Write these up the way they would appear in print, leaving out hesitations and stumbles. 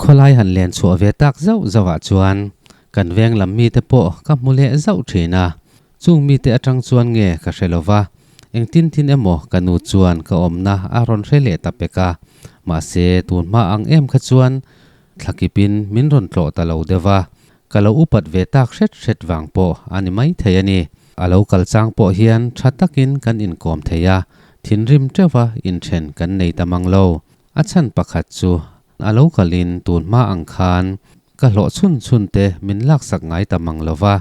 Khawlai han len chhuah ve tak zauh zauhah chuan kan veng lam mite pawh ka hmu leh zauh thin a, chung mite atang chuan nge ka hre lo va, engtin tin emaw ka nu chuan ka awmna a rawn hre leh ta pek a, mahse tun hma ang em kha chuan thlakipin min rawn tlawh ta lo deuh va, ka lo upat ve tak hret hret vang pawh a ni maithei a ni. A lo kal chang pawh hian tha takin kan inkawm thei a, thinrim teuha inthen kan nei ta mang lo. A chhan pakhat chu a lo kalin tun hma ang khan ka hlawh chhun chhun te min laksak ngai ta mang lo va,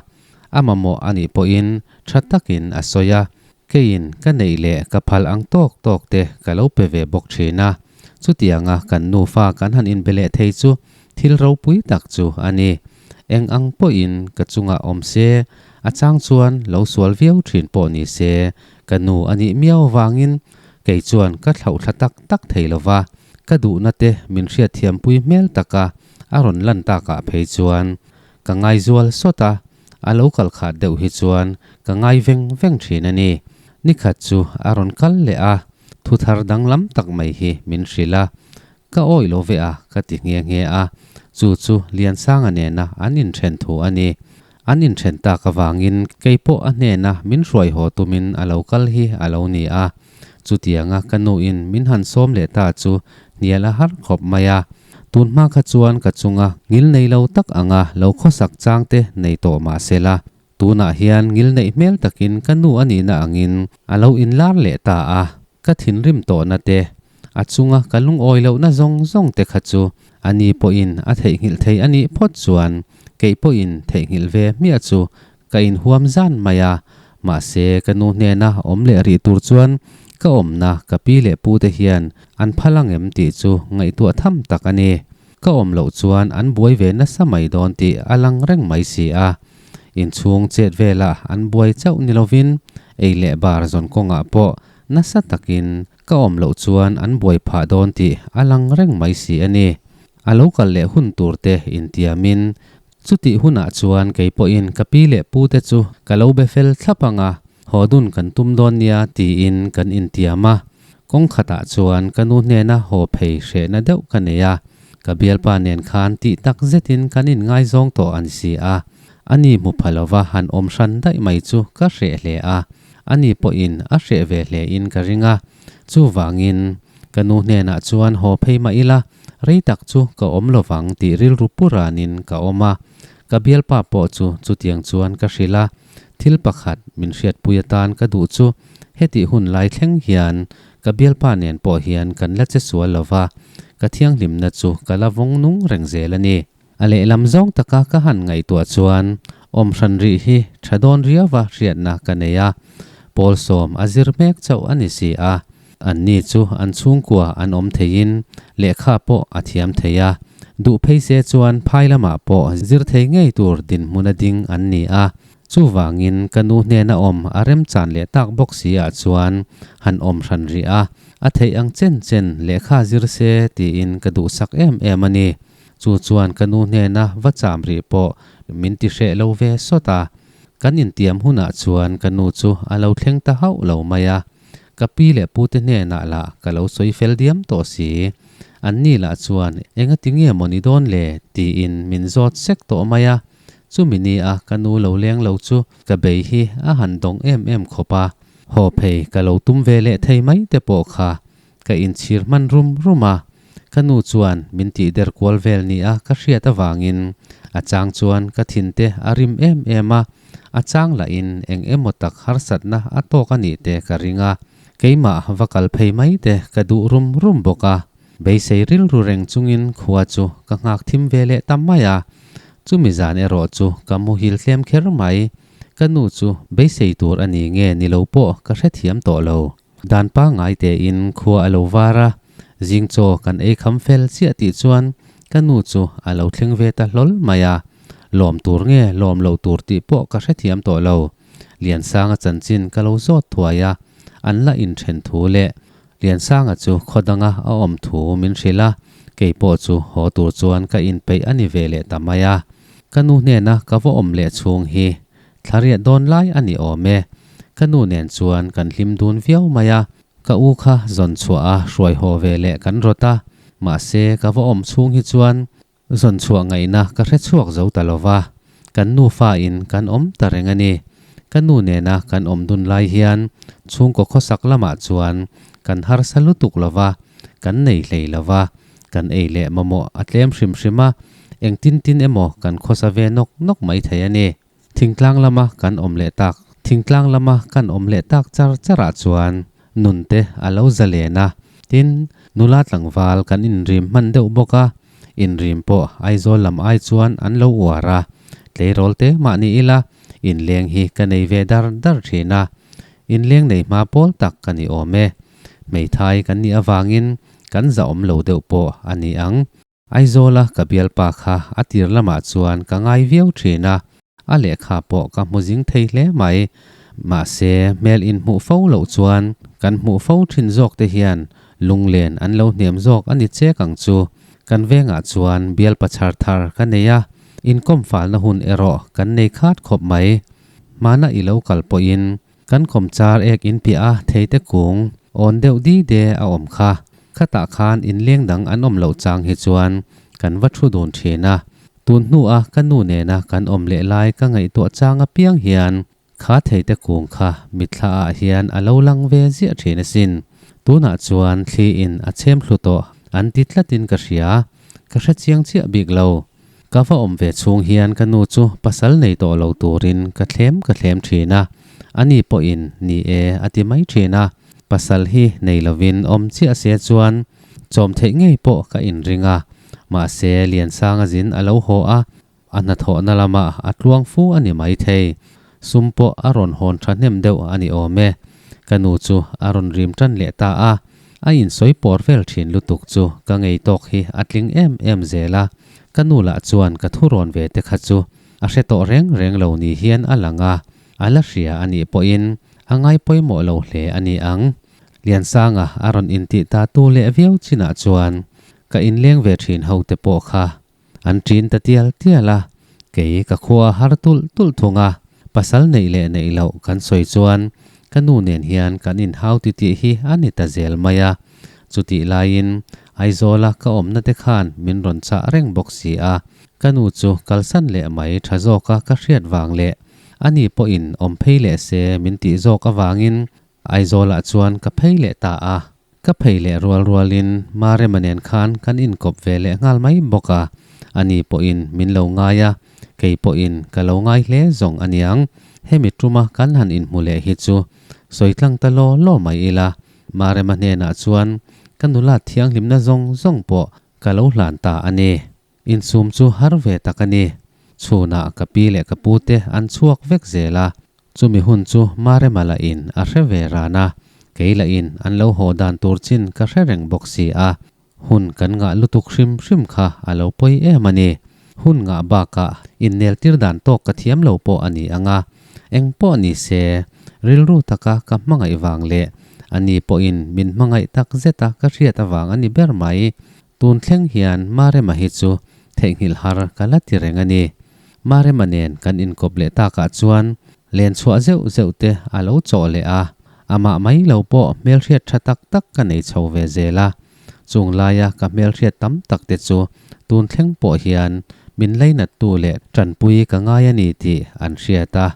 a mamawh a nih pawhin tha takin a sawi a, keiin ka neih leh ka phal ang tawk tawk te ka lo pe ve bawk thin a. Chutianga kan nufa kan han inbe leh thei chu thil ropui tak chu a ni. Eng ang pawhin ka chungah awm se, a chang chuan lo sual viau thin pawh ni se, ka nu a nih miau avangin Kei chuan ka thlauh thla tak tak thei lo va, ka duhna te min hriatthiampui hmel taka a rawn lan takah phei chuan ka ngaizual sawt a, a lo kal khat deuh hi chuan ka ngai veng veng thin a ni. Nikhat chu a rawn kal leh a, thu thar danglam tak mai hi min hrilh a, ka awih lo ve a ka ti nghe nghe a, chu chu Liansanga nena an inthen thu a ni. An inthen tak avangin kei pawh a hnena min hruai haw tumin a lo kal hi a lo ni a. Chutianga ka nuin min han sawm leh ta chu hnial a har khawp mai a. Tun hma kha chuan ka chunga ngil nei lo tak anga lo khawsak chang te nei tawh mah se la, tunah hian ngil neih hmel takin ka nu a nihna angin a lo inlar leh ta a. Ka thinrim tawhna te, a chunga ka lungawi lohna zawng zawng te kha chu a ni pawhin a theihnghilh thei a nih phawt chuan kei pawhin theihnghilh ve hmiah chu ka inhuam zan mai a. Mahse, ka nu hnena awm leh rih tur chuan ka awmna ka pi leh pu te hian an phal ang em tih chu ngaihtuah tham tak a ni. Ka awm loh chuan an buai ve nasa mai dawn tih a lang reng mai si a. Inchhung chet velah an buai chauh ni lovin ei leh bar zawn kawngah pawh Nasa takin ka awm loh chuan an buai phah dawn tih a lang reng mai si a ni. A lo kal leh hun tur te intiamin chutih hunah chuan kei pawhin ka pi leh pu te chu ka lo be fel thlap ang a, haw dun kan tum dawn nia tiin kan intiam a. Kawng khatah chuan ka nu hnena haw phei hrehna deuh ka nei a, ka bialpa nen khan tih tak zetin kan inngaizawng tawh a ni si a, ani hmu pha lova han awm hran daih mai chu ka hreh hle a. Ani pawhin a hreh ve hle in ka ring a, chuvangin ka nu hnenah chuan haw phei mah ila, rei tak chu ka awm lovang tih rilru pu ranin ka awm a. Ka bialpa pawh chu chutiang chuan ka hrilh a, thil pakhat min hriatpui atan ka duh chu hetih hun lai thleng hian ka bialpa nen pawh hian kan la che sual lova, ka thianghlimna chu ka la vawng nung reng zel a ni. A lehlam zawng taka ka han ngaihtuah chuan awm hran rih hi tha dawn riauva hriatna ka nei a, pawl sawm a zir mek chauh a ni si a. Anni chu an chhungkua an awm theiin lehkha pawh a thiam thei a, duh phei se chuan phai lamah pawh zir thei ngei tur dinhmun a ding an ni a. Chuvangin ka nu hnena awm a remchan leh tak bawk si ah chuan han awm hran rih a, a theih ang chen chen lehkha zir se tiin ka duhsak em em a ni. Chu chuan ka nu hnena va cham rih pawh min ti hreh lo ve sawt a. Kan intiam hunah chuan ka nu chu a lo thleng ta hauh lo mai a. Ka pi leh pute hnenah lah ka lo sawi fel diam tawh si. An ni lah chuan engati nge maw ni dawn le tiin min zawt sek tawh mai a. Chumi ni a ka nu lo leng lo chu ka bei hi a han dawng em em khawp a. Haw phei ka lo tum ve leh thei mai te pawh kha Ka inchhir hman rum rum a, ka nu chuan min tih der kual vel ni a ka hriat avangin a chang chuan ka thinte a rim em em a, a chang lahin eng emaw tak harsatna a tawk a nih te ka ring a, keimah va kal phei mai te ka duh rum rum bawk a. Beisei rilru reng chungin khua chu ka nghak thim ve leh ta mai a, chumi zan erawh chu ka muhil tlem kher mai, ka nu chu beisei tur a ni nge ni lo pawh ka hrethiam tawh lo. Dan pangngai tein khua a lo var a, zing chaw kan ei kham fel chiah tih chuan ka nu chu a lo thleng ve ta hlawl mai a, lawm tur nge lawm loh tur tih pawh ka hrethiam tawh lo. Liansanga chanchin ka lo zawt thuai a, an la inthen thu leh Liansanga chu khaw danga a awm thu min hrilh a, kei pawh chu haw tur chuan ka inpeih a ni ve leh ta mai a. Ka nu hnena ka va awm leh chhung hi Thlariat dawn lai a ni awm e. Ka nu nen chuan kan hlim dun viau mai a, ka u kha zawn chhuah a hruai haw ve leh kan rawt a, mahse ka va awm chhung hi chuan Zawn chhuah ngaihna ka hre chhuak zo ta lo va, kan nufa in kan awm ta reng a ni. Ka nu nena kan awm dun lai hian chhungkaw khawsak lamah chuan kan harsa lutuk lo va, kan nei hlei lo va, kan ei leh mamawh a tlem hrim hrim a, engtin tin emaw kan khawsa ve nawk nawk mai thei a ni. Thingtlang lama kan awm leh tak Thingtlang lama kan awm leh tak char charah chuan nun te a lo za len a, tin, nula tlangval kan inrim hman deuh bawk a, inrim pawh Aizawl lam ai chuan an lo uar a, tleirawl te mah ni ila inleng hi ka nei ve dar dar thin a, inleng nei hma pawl tak ka ni awm e. Hmeithai kan nih avangin kan zahawm lo deuh pawh a ni ang. Aizawla ka bialpa kha a tir lamah chuan ka ngai viau thin a, a lehkha pawh ka hmu zing thei hle mai. Mahse, hmel inhmuh fo loh chuan kan hmuh fo thin zawk te hian lunglen an lo hnem zawk a ni chek ang chu. Kan vengah chuan bialpa chhar thar ka nei a, inkawm falna hun erawh kan nei khat khawp mai. Hmana i lo kal pawhin Kan kawmchar ek in piah a theite kung awn deuh di de a awm kha. Khatah khan inleng dang an awm loh chang hi chuan kan va thu dun thin a. Tun hnu a ka nu nena kan awm leh lai ka ngaihtuah chang apiang hian kha theite kung kha mitthla ah hian a lo lang ve ziah thin asin. Tunah chuan thli in a chhem thlu tawh an ti tlatin ka hria. Ka hre chiang chiah bik lo. Ka va awm ve chhung hian ka nu chu pasal nei tawh lo turin ka thlem ka thlem thin a, ani pawhin ni e a ti mai thin a, pasal hi nei lovin awm chiah se chuan chawm theih ngei pawh ka inring a, mahse Liansanga zin a lo haw a, a hnathawhna lamah a tluang fu a ni maithei, sum pawh a rawn hawn thahnem deuh a ni awm e, ka nu chu a rawn rim tan leh ta a. A insawi pawr vel thin lutuk chu ka ngei tawk hi a tling em em zel a, ka nu lah chuan ka thu rawn ve te kha chu a hre tawh reng reng lo ni hian a lang a, a la hria a nih pawhin a ngai pawimawh lo hle a ni ang. Liansanga a rawn intih ta tu leh viau chinah chuan ka inleng ve thin ho te pawh kha An ṭin ta tial tial a, kei ka khua har tulh tulh thung a, pasal neih leh neih loh kan sawi chuan ka nu nen hian kan inhau titih hi a ni ta zel mai a, chutih laiin Aizawla ka awmna te khan min rawn chah reng bawk si a, ka nu chu kalsan leh mai ṭha zawka ka hriat vang leh ani pawhin awm phei leh se min tih zawk avangin Aizawlah chuan ka phei leh ta a, ka phei leh rual rualin Marema nen khan kan inkawp ve leh nghal mai bawk a, ani pawhin min lo ngai a, kei pawhin ka lo ngai hle zawng a niang. Hemi tuma kan han inhmu leh hi chu sawi tlang ta law law mai ila, Marema hnenah chuan ka nula thianghlimna zawng zawng pawh ka lo hlan ta a ni. Insum chu har ve tak a ni. Chhunah ka pi leh ka pute an chhuak vek zel a, chumi hun chu Marema lah in a hre ve ran a, kei lah in an lo haw dan tur chin ka hre reng bawk si a, hun kan ngah lutuk hrim hrim kha a lo pawi em a ni. Hun ngah bakah innel tir dan tawk ka thiam lo pawh a ni ang a, eng pawh ni se rilru taka ka hmangaih vang leh ani pawhin min hmangaih tak zeta ka hriat avang a ni ber mai. Tun thleng hian Marema hi chu theihnghilh har ka la ti reng a ni. Marema nen kan inkawp leh takah chuan len chhuah zeuh zeuh te a lo chawh leh a, amah mai lo pawh hmelhriat tha tak tak ka nei chho ve zel a. Chung laia ka hmelhriat tam tak te chu tun thleng pawh hian min lainattu leh tanpui ka ngai a ni tih an hriat a,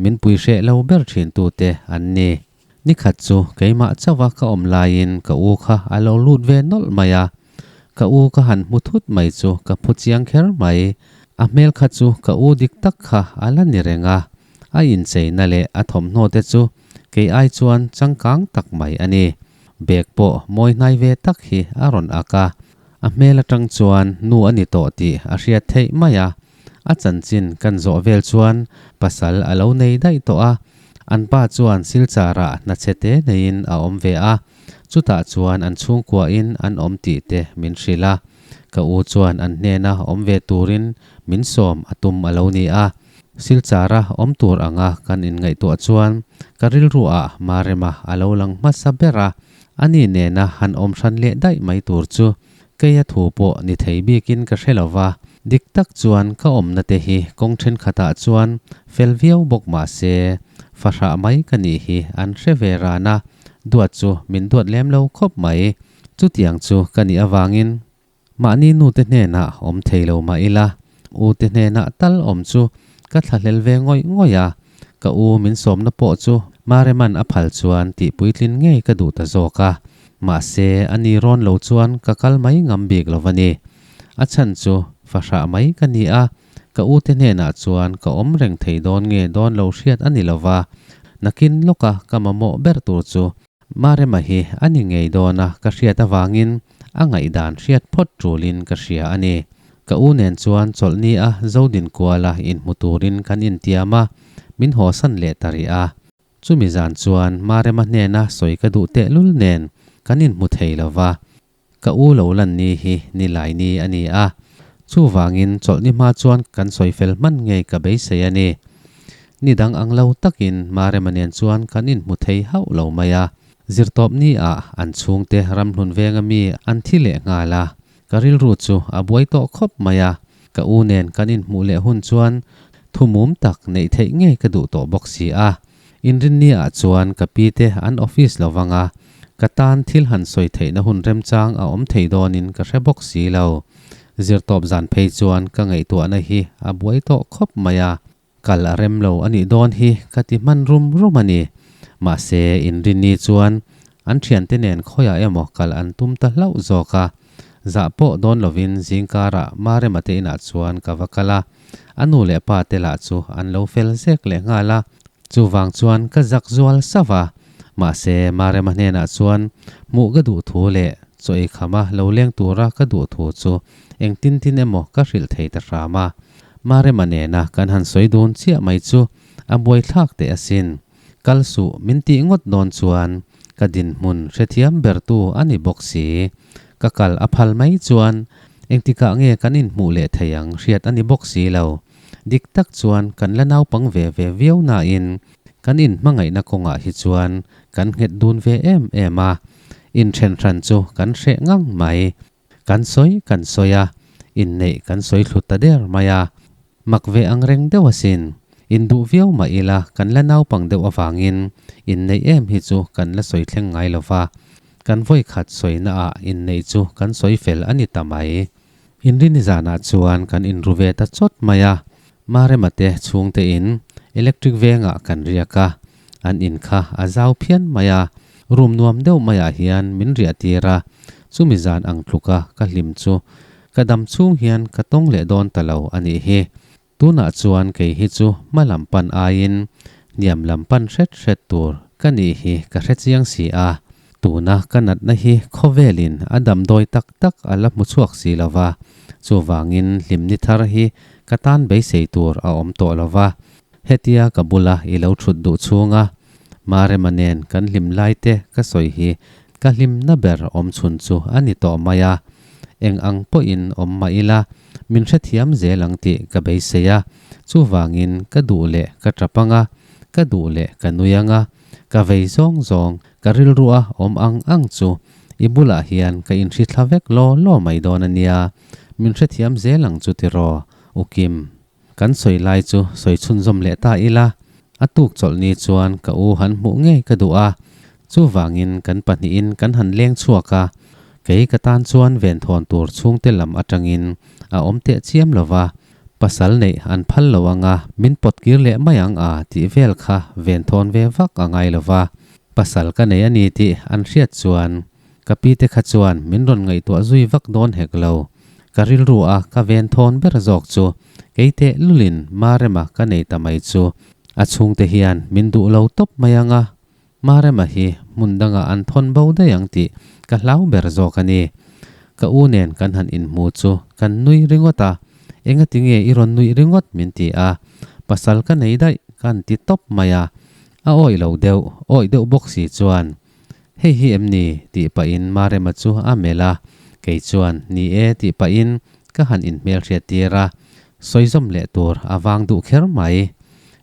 min pui hreh lo ber thin tute an ni. Ni khat chu keimah chauha ka awm laiin ka u kha a lo lut ve nawlh mai a, ka u ka han hmu thut mai chu ka phu chiang kher mai. A hmel kha chu ka u dik tak kha a la ni reng a, a incheina leh a thawmhnaw te chu kei ai chuan changkang tak mai a ni. Bag pawh mawi hnai ve tak hi a rawn ak a, a hmel atang chuan nu a ni tawh tih a hriat theih mai a. A chanchin kan zawh vel chuan pasal a lo nei daih tawh a, an pa chuan Silchar-ah hna chhe te neiin a awm ve a, chutah chuan an chhungkuahin an awm tih te min hrilh a. Ka u chuan an hnena awm ve turin min sawm a tum a lo ni a. Silchar-a awm tur anga kan inngaihtuah chuan ka rilruah Marema a lo lang hmasa ber a, ani nena han awm hran leh daih mai tur chu Keia thu pawh ni thei bikin ka hre lo va, dik tak chuan ka awmna te hi kawng thenkhatah chuan fel viau bawk mah se, fahrah mai ka nih hi an hre ve ran a, duat chu min duat lem lo khawp mai. Chutiang chu ka nih avangin. Mahni nu te hnenah awm thei lo mah ila, u te hnenah tal awm chu ka thlahlel ve ngawih ngawih a, ka u min sawmna pawh chu Mareman a phal chuan tih puitlin ngei ka duh ta zawk a, mahse ani rawn lo chuan ka kal mai ngam bik lo va ni. A chhan chu fahrah mai ka ni a, ka u te hnenah chuan ka awm reng thei dawn nge dawn lo hriat a ni lo va, nakin lawka ka mamawh ber tur chu Marema hi a ni ngei dawn a ka hriat avangin a ngaihdan hriat phawt tulin ka hria a ni. Ka u nen chuan chawlhni a Zodin kuala inhmu turin kan intiam a, min hawsan leh ta rih a. Chumi zan chuan Marema hnena sawi ka duh tehlul nen kan inhmu thei lo va, ka u lo lan ni hi nilai ni a ni a, chuvangin chawlhni hma chuan kan sawi fel hman ngei ka beisei a ni. Ni dang ang lo takin Marema nen chuan kan inhmu thei hauh lo mai a, zirtawp ni ah an chhungte ramhlun venga mi an thi leh nghal a, ka rilru chu a buai tawh khawp mai a, ka u nen kan inhmuh leh hun chuan thu mum tak neih theih ngei ka duh tawh bawk si a. Inrinni ah chuan ka pi te an office lo vang a, ka tan thil han sawi theihna hun remchang a awm thei dawnin ka hre bawk si lo. Zirtawp zan phei chuan ka ngaihtuahna hi a buai tawh khawp mai a, kal a rem lo a nih dawn hi ka ti hman rum rum a ni. Mahse Inrinni chuan an thiante nen khawiah emaw kal an tum ta hlauh zawk a, zah pawh dawn lovin zingkarah Marema te inah chuan ka va kal a, A nu leh pa te lah chu an lo fel zek leh nghal a, chuvang chuan ka zak zual sauh a. Mahse, Marema hnenah chuan hmuh ka duh thu leh chaw ei khama lo leng tura ka duh thu chu engtin tin emaw ka hrilh thei ta hram a. Marema nena kan han sawi dun chiah mai chu a buaithlak teh asin. Kal suh min tih ngawt dawn chuan ka dinhmun hrethiam bertu a ni bawk si. Ka kal a phal mai chuan engtikah nge kan inhmuh leh thei ang hriat a ni bawk si lo. Dik tak chuan kan la naupang ve ve viau nain kan inhmangaihna kawngah hi chuan kan nghet dun ve em em a, inthen hran chu kan hreh ngang mai. Kan sawi kan sawi a, inneih kan sawi thlu ta der mai a. Mak ve ang reng deuh asin. Induh viau mah ila kan la naupang deuh avangin inneih em hi chu kan la sawi thleng ngai lo va. Kan vawi khat sawina ah inneih chu kan sawi fel a ni ta mai. Inrini zanah chuan kan inru ve ta chawt mai a. Marema te chhungte in electric vengah kan riak a, an in kha a zau phian mai a, room nuam deuh maiah hian min riah tir a, chumi zan ang tluka ka hlim chu ka dam chhung hian ka tawng leh dawn ta lo a nih hi. Tunah chuan kei hi chu hma lam pan aiin hniam lam pan hret hret tur ka nih hi ka hre chiang si a, tuna ka natna hi khawvelin a damdawi tak tak a la hmu chhuak si lo va, chuvangin hlimni thar hi ka tan beisei tur a awm tawh lo va, Hetia ka bula i lo thut duh chhunga Marema nen kan hlim lai te ka sawi hi ka hlimna ber awm chhun chu a ni tawh mai a. Eng ang pawhin awm mah ila min hrethiam zel ang tih ka beisei a, chuvangin ka duh leh ka tap ang a, ka duh leh ka nui ang a, ka vei zawng zawng ka rilrua awm ang ang chu i bulah hian ka inhrithla vek law law mai dawn a nia, min hrethiam zel ang chu tiraw U Kim. Kan sawi lai chu sawi chhunzawm leh ta ila, a tuk chawlh ni chuan ka u han hmuh ngei ka duh a, chuvangin kan pahnihin kan han leng chhuak a, kei ka tan chuan venthawn tur chhungte lam atangin a awm teh chiam lo va, pasal neih an phal lo anga min pawt kir leh mai ang a tih vel kha venthawn ve vak a ngai lo va, pasal ka nei a ni tih an hriat chuan Ka pi te kha chuan min rawn ngaihtuah zui vak dawn hek lo. Ka rilru a ka ven thawn ber zawk chu kei teh lulin Marema ka nei ta mai chu a chhungte hian min duh lo tawp mai ang a, Marema hi hmun dangah an thawn bo daih ang tih ka hlau ber zawk a ni. Ka u nen kan han inhmu chu kan nui ringawt a, engati nge i rawn nuih ringawt min ti a, pasal ka nei daih ka han ti tawp mai a, a awih lo deuh, awih deuh bawk si chuan Hei hi em ni? tih pahin Marema chu a melh a, kei chuan ni e tih pahin ka han inhmelhriat tir a, sawi zawm leh tur a vang duh kher mai.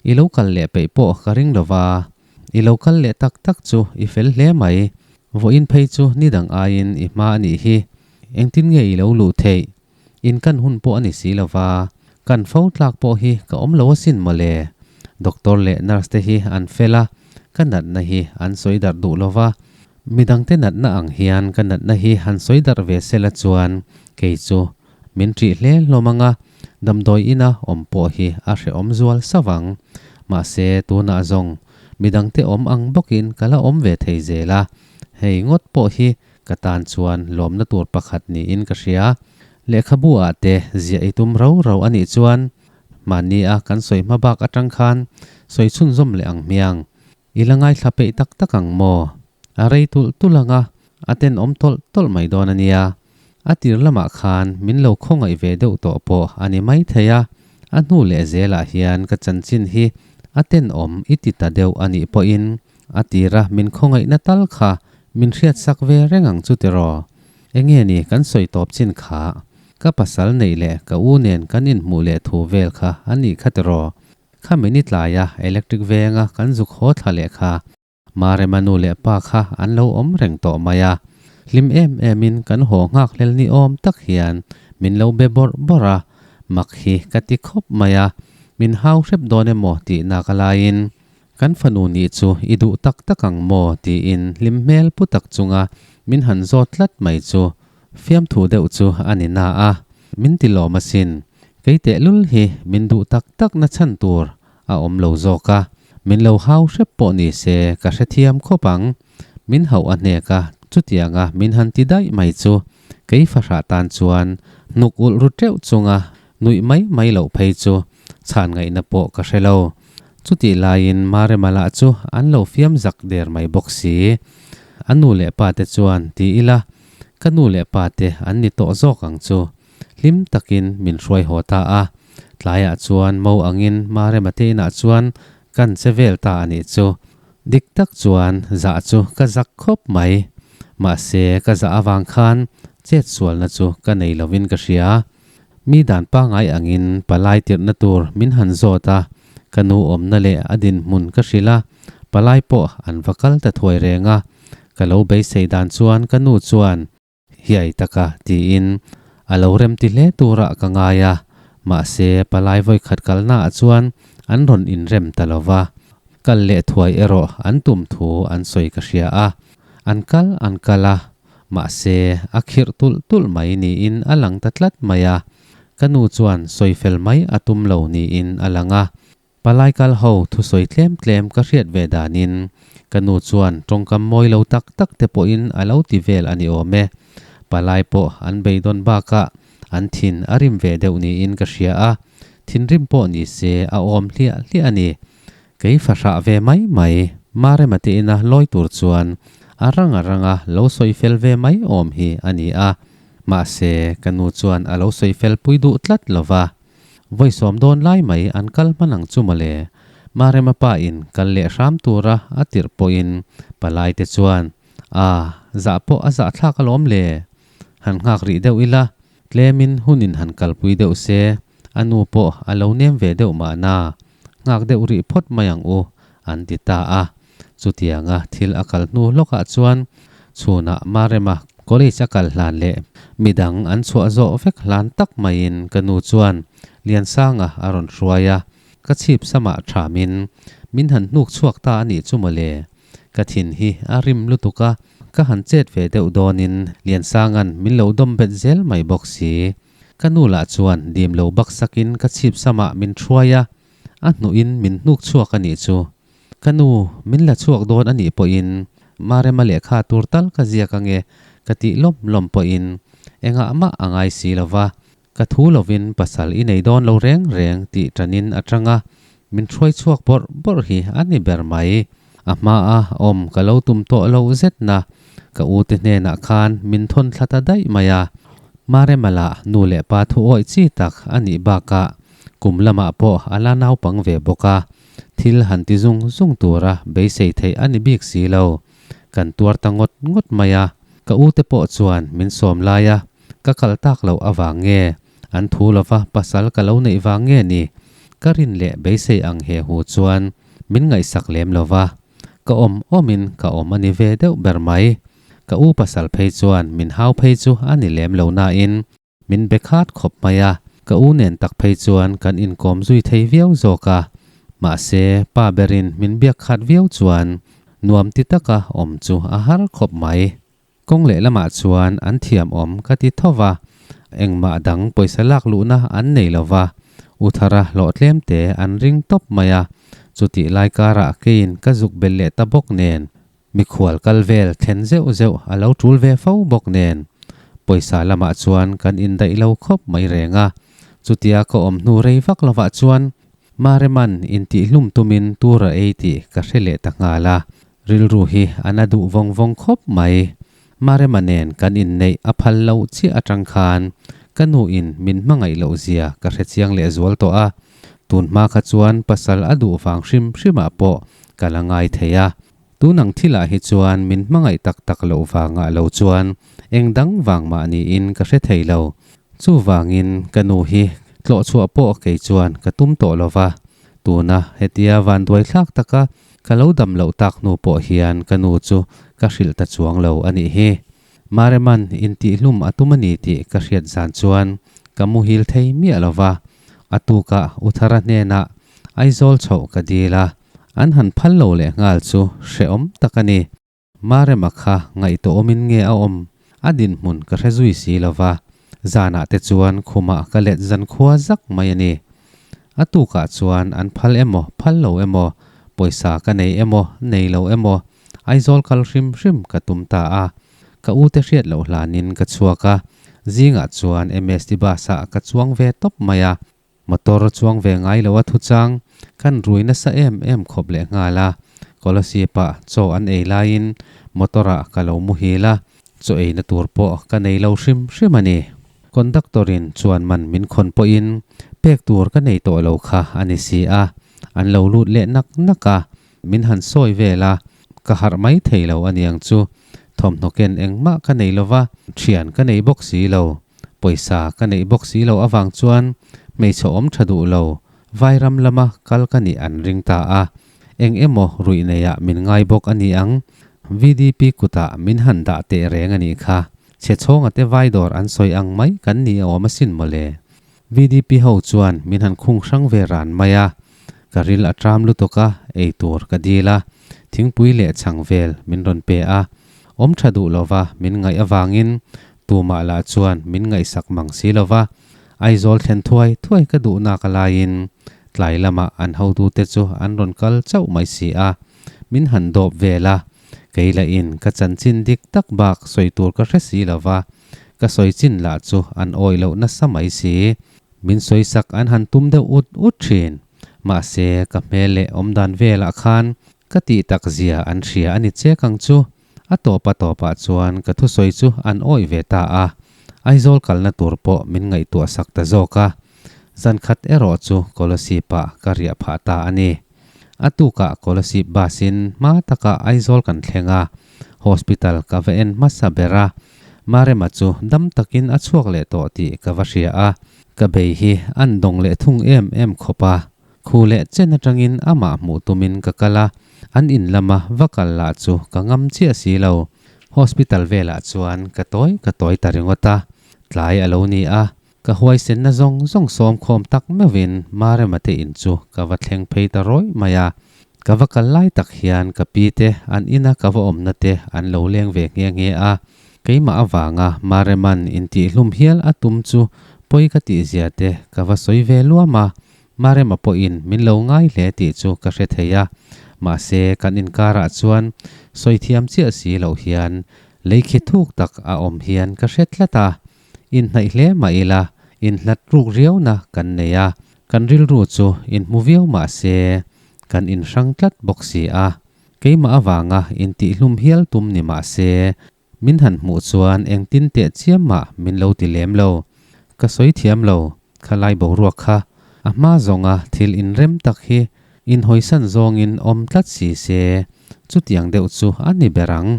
I lo kal leh peih pawh ka ring lo va, i lo kal leh tak tak chu i fel hle mai, vawiin phei chu ni dang aiin i hma a nih hi, engtin nge i lo luh theih? In kan hun pawh a ni si lo va, kan fo tlak pawh hi ka awm lo asin mawle. Doctor leh nurse te hi an fel a, ka natna hi an sawi darh duh lo va. Midangte natna ang hian ka natna hi han sawi darh ve sela chuan kei chu min ṭih hle hlawm ang a, damdawi ina awm pawh hi a hrehawm zual sauh ang. Mahse, tunah zawng midangte awm ang bawkin ka la awm ve thei zel a, hei ngawt pawh hi ka tan chuan lawmna tur pakhat niin ka hria. Lehkhabu ah te ziah i tum rau rau a nih chuan mahni a kan sawi hma bak atang khan sawi chhunzawm leh ang hmiang. I la ngaithla peih tak tak ang maw? A rei tulh tulh ang a, a tenawm tawlh tawlh mai dawn a nia. A tir lamah khan min lo khawngaih ve deuh tawh pawh a ni maithei a, a hnu leh zelah hian ka chanchin hi a tenawm i ti ta deuh a nih pawhin a tira min khawngaihna tal kha min hriatsak ve reng ang chu tiraw? Enge ni kan sawi tawp chin kha? Ka pasal neih leh ka u nen kan inhmuh leh thu vel kha a nih kha tiraw? Kha min i tlaia electric venga kan zuk haw thla leh kha Marema nu leh pa kha an lo awm reng tawh mai a. Hlim em emin kan haw nghak hlel ni awm tak hian min lo be bawrh bawrh a, mak hi ka ti khawp mai a, min hau hrep dawn emaw tih nak a laiin kan fanu nih chu i duh tak tak ang maw tiin hlim hmel pu tak chunga min han zawt tlat mai chu Fiamthu deuh chu a ni na a, min ti lawm asin. Kei tehlul hi min duh tak tak na chhan tur a awm lo zawk a, min lo hau hrep pawh ni se ka hrethiam khawp ang. Min hauh a hnek a, chutianga min han ti daih mai chu kei fahrah tan chuan hnuk ulh ru teuh chunga nuih mai mai loh phei chu chhan ngaihna pawh ka hre lo. Chutih laiin Marema lah chu an lo fiam zak der mai bawk si. A nu leh pa te chuan ti ila Ka nu leh pa te an ni tawh zawk ang chu. Hlim takin min hruai haw ta a. Tlaiah chuan mo angin Marema te inah chuan kan che vel ta a nih chu. Dik tak chuan zah chu ka zak khawp mai. Mahse ka zah avang khan chet sualna chu ka nei lovin ka hria. Mi dan pangai angin palai tirhna tur min han zawt a, ka nu awmna leh a dinhmun ka hrilh a, palai pawh an va kal ta thuai reng a, ka lo beisei dan chuan ka nu chuan hiai taka tiin a lo remti hle turah ka ngai a, mahse palai vawikhat kalnaah chuan an rawn inrem ta lo va, kal leh thuai erawh an tum thu an sawi ka hria a, an kal an kal a. Mahse, a khirh tulh tulh mai niin a lang ta tlat mai a. Ka nu chuan sawi fel mai a tum lo niin a lang a. Palai kal ho thusawi tlem tlem ka hriat ve danin ka nu chuan tawngkam mawi lo tak tak te pawhin a lo ti vel a ni awm e. Palai pawh an beidawn bakah an thin a rim ve deuh niin ka hria a, thinrim pawh ni se a awm hliah hliah a ni. Kei fahrah ve mai mai, Marema te ina lawi tur chuan a rang a ranga lo sawi fel ve mai awm hi a ni a. Mahse, ka nu chuan a lo sawi fel pui duh tlat lo va. Vawi sawm dawn lai mai an kal hman ang chu mawle. Marema pa in kal leh hram tura a tirh pawhin palai te chuan, A, zah pawh a zahthlak alawm le. Han nghak rih deuh ila, tlemin hunin han kalpui deuh se, a nu pawh a lo nem ve deuh mahna. Nghak deuh rih phawt mai ang u, an ti ta a. Chutianga thil a kal hnu lawkah chuan chhunah Marema college a kal hlan leh midang an chhuah zawh vek hlan tak maiin ka nu chuan Liansanga a rawn hruai a, ka chhip samah thamin min han hnuk chhuak ta a nih chu mawle. Ka thin hi a rim lutuk a, ka han chet ve deuh dawnin Liansanga'n min lo dawm bet zel mai bawk si. Ka nu lah chuan dim lo bak sakin ka chhip samah min hruai a, a hnuhin min hnuk chhuak a nih chu. Ka nu, min la chhuak dawn a nih pawhin Marema lehkha tur tal ka ziak ange ka tih lawm lawm pawhin engah mah a ngai si lo va, ka thu lovin pasal i nei dawn lo reng reng tih tanin a tang a, min hruai chhuak bawrh bawrh hi a ni ber mai. A hmaa awm ka lo tum tawh lo zetna ka u te hnenah khan min thawn thla ta daih mai a. Marema lah nu leh pa thu awih chi tak a nih bakah kum lamah pawh a la naupang ve bawk a, thil han ti zung zung tura beisei theih a ni bik si lo. Kan tuar ta ngawt ngawt mai a, ka u te pawh chuan min sawm lai a, ka kal tak loh avang nge an thu lova pasal ka lo neih vang nge ni? Ka rin leh beisei ang he hu chuan min ngaihsak lem lo va, ka awm awmin ka awm a ni ve deuh ber mai. Ka u pasal phei chuan min hau phei chu a ni lem lo nain min be khat khawp mai a, ka u nen tak phei chuan kan inkawm zui thei viau zawk a. Mahse, pa berin min biak khat viau chuan. Nuam ti taka awm chu a har khawp mai. Kawng lehlamah chuan an thiamawm ka ti tho va, engmah dang pawisa lak luhna an nei lo va, U Thara hlawh tlem te an ring tawp mai a, chutih lai karah keiin ka zuk belh leh ta bawk nen, mikhual kal vel thlen zeuh zeuh a lo tul ve fo bawk nen, pawisa lamah chuan kan indaih lo khawp mai reng a, chutia ka awm hnu rei vak lovah chuan Mareman intihhlum tumin tur a ei tih ka hre leh ta nghal a. Rilru hi a na duh vawng vawng khawp mai. Marema nen kan inneih a phal loh chiah atang khan ka nu in min hmangaih loh zia ka hre chiang leh zual tawh a. Tun hma kha chuan pasal a duh vang hrim hrimah pawh ka la ngai thei a. Tun ang thilah hi chuan min hmangaih tak tak loh vangah lo chuan eng dang vang mah niin ka hre thei lo. Chuvangin ka nu hi tlawh chhuah pawh kei chuan ka tum tawh lo va. Tuna hetia vanduai thlak taka Ka lo dam loh tak hnu pawh hian ka nu chu ka hrilh ta chuang lo a nih hi. Mareman intihhlum a tum a ni tih ka hriat zan chuan ka muhil thei miah lo va. A tukah U Thara hnenah Aizawl chhoh ka dil a, an han phal lo leh nghal chu hrehawm tak a ni. Marema kha ngaihtuahawmin nge a awm? A dinhmun ka hre zui si lo va, zanah te chuan khumah ka let zankhua zak mai a ni. A tukah chuan an phal emaw phal lo emaw, pawisa ka nei emaw nei lo emaw, Aizawl kal hrim hrim ka tum ta a. Ka ute hriat loh hlanin ka chhuak a, zingah chuan MST bus-ah ka chuang ve tawp mai a. Motor chuang ve ngai lo a thuchang kan rui nasa em em khawp leh nghal a, Kolasib ah chaw an ei laiin motor ah ka lo muhil a, chaw eina tur pawh ka nei lo hrim hrim a ni. Conductor in chuan man min khawn pawhin pek tur ka nei tawh lo kha a ni si a, an lo lut leh nak nak a, min han sawi vel a, ka harh mai thei lo a niang chu, thawmhnaw ken engmah ka nei lova, thian ka nei bawk si lo. Pawisa ka neih bawk si lo avang chuan hmeichhe awm tha duh lo Vairam lama kal ka nih an ring ta a, eng emaw ruih neiah min ngai bawk a ni ang. VDP kutah min han dah teh reng a nih kha. Chhe chhawnga te vai dawr an sawi ang mai kan ni a awm asin mawle. VDP ho chuan min han khung hrang ve ran mai a, ka ril a tram lutuk a, ei tur ka dil a, thingpui leh chhang vel min rawn pe a, awm tha duh lova min ngaih avangin Tumah lah chuan min ngaihsak mang si lo va, Aizawl thlen thuai thuai ka duh nak a laiin tlai lamah an hotute chu an rawn kal chauh mai si a, min han dawp vel a, kei lahin ka chanchin dik tak bak sawi tur ka hre si lo va, ka sawi chin lah chu an awih loh nasa mai si. Min sawisak an han tum deuh ut ut thin. Mahse, ka hmel leh awmdan velah khan ka tih tak zia an hria a ni chek ang chu. A tawp a tawpah chuan ka thusawi chu an awih ve ta a, Aizawl kalna tur pawh min ngaihtuah sak ta zawk a. Zan khat erawh chu Kolasib-ah ka riah phah ta a ni. A tukah Kolasib bus-in hma takah Aizawl kan thleng a, hospital ka va en hmasa ber a, Marema chu dam takin a chhuak leh tawh tih ka va hria a, ka bei hi an dawng leh thung em em khawp a. Khu leh chen atangin amah hmuh tumin ka kal a, an in lama va kal lah chu ka ngam chiah si lo. Hospital velah chuan ka tawi ka tawi ta ringawt a, tlai a lo ni a, ka huaisenna zawng zawng sawm khawm tak meuhin Marema te in chu ka va thleng phei ta rawih mai a. Ka va kal lai tak hian ka pi te an ina ka va awmna te an lo leng ve nghe nghe a, keimah avanga Mareman intihhlum hial a tum chu pawi ka tihzia te ka va sawi ve luam a, Marema pawhin min lo ngai hle tih chu ka hre thei a, mahse kan inkarah chuan sawi thiam chiah si loh hian lei khi thuk tak a awm hian ka hre tlat a. Inhnaih hle mah ila inhlat ruk riauna kan nei a, kan rilru chu inhmu viau mahse kan inhrang tlat bawk si a. Keimah avanga intihhlum hial tum ni mahse Min han hmuh chuan engtin teh chiam mah min lo ti lem lo. Ka sawi thiam lo, khalai boruak kha a hma zawnga thil inrem tak hi inhawisan zawngin awm tlat si se, chutiang deuh chu a ni ber ang.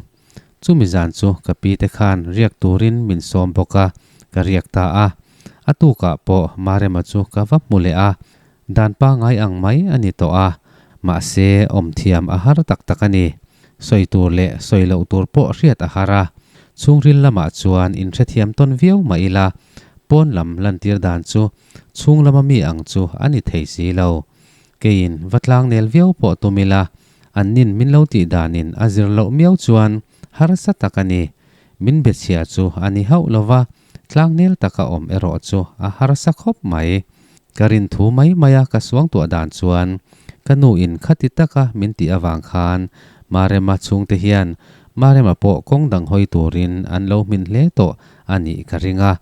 Chumi zan chu ka pi te khan riak turin min sawm bawk a, ka riak ta a. A tukah pawh Marema chu ka va hmu leh a, Dan pangai ang mai a ni tawh a, mahse awm thiam a har tak tak a ni. Sawi tur leh sawi loh tur pawh hriat a har a, chhungril lamah chuan inhrethiam tawn viau mah ila, pawn lam lantir dan chu chhung lama mi ang chu a ni thei si lo. Keiin va tlangnel viau pawh tum ila, An nin min lo tih danin a zir loh miau chuan harsa tak a ni. Min be chhia chu a ni hauh lo va, tlangnel taka awm erawh chu a harsa khawp mai. Ka rin thu mai maia ka suangtuah dan chuan ka nu in khati taka min tih avang khan Marema chhungte hian Marema pawh kawng dang hawi turin an lo hmin hle tawh a nih ka ring a,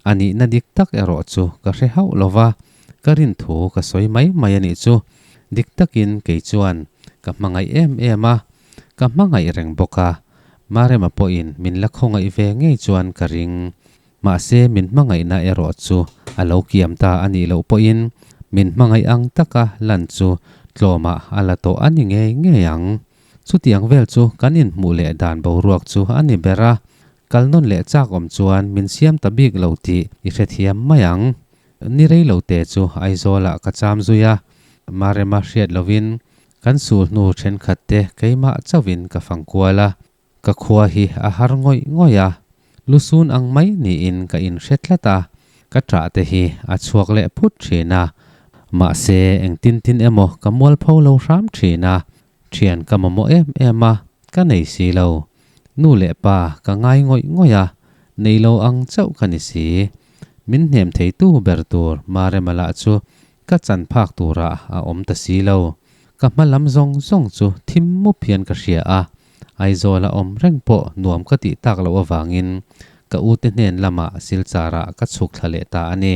a nihna dik tak erawh chu ka hre hauh lo va, ka rin thu ka sawi mai mai a nih chu. Dik takin kei chuan ka hmangaih em em a, ka hmangaih reng bawk a, Marema pawhin min la khawngaih ve ngei chuan ka ring. Mahse min hmangaihna erawh chu a lo kiam ta a nih loh pawhin min hmangaih ang taka lan chu tlawmah a la tawh a ni ngei ngei ang. Chutiang vel chu kan inhmuh leh dan boruak chu a ni ber a, kal nawn leh chak awm chuan min siam ta bik lo tih i hrethiam mai ang. Ni rei lo te chu Aizawlah ka cham zui a, Marema hriat lovin kan sul hnu thenkhat te keimah chauhin ka fang kual a, ka khua hi a har ngawih ngawih a, lusun ang mai niin ka inhre tlat a, ka ṭah te hi a chhuak leh phut ṭhin a, mahse engtin tin emaw ka mualpho lo hram ṭhin a, ṭhian ka mamawh em em a, ka nei si lo. Nu leh pa ka ngai ngawih ngawih a, nei lo ang chauh ka ni si. Min hnem theitu ber tur Marema lah chu ka chan phak turah a awm ta si lo. Ka hma lam zawng zawng chu thim mup hian ka hria a, Aizawl a awm reng pawh nuam ka tih tak loh avangin ka ute hnen lamah Silchar ah ka chhuk thla leh ta a ni.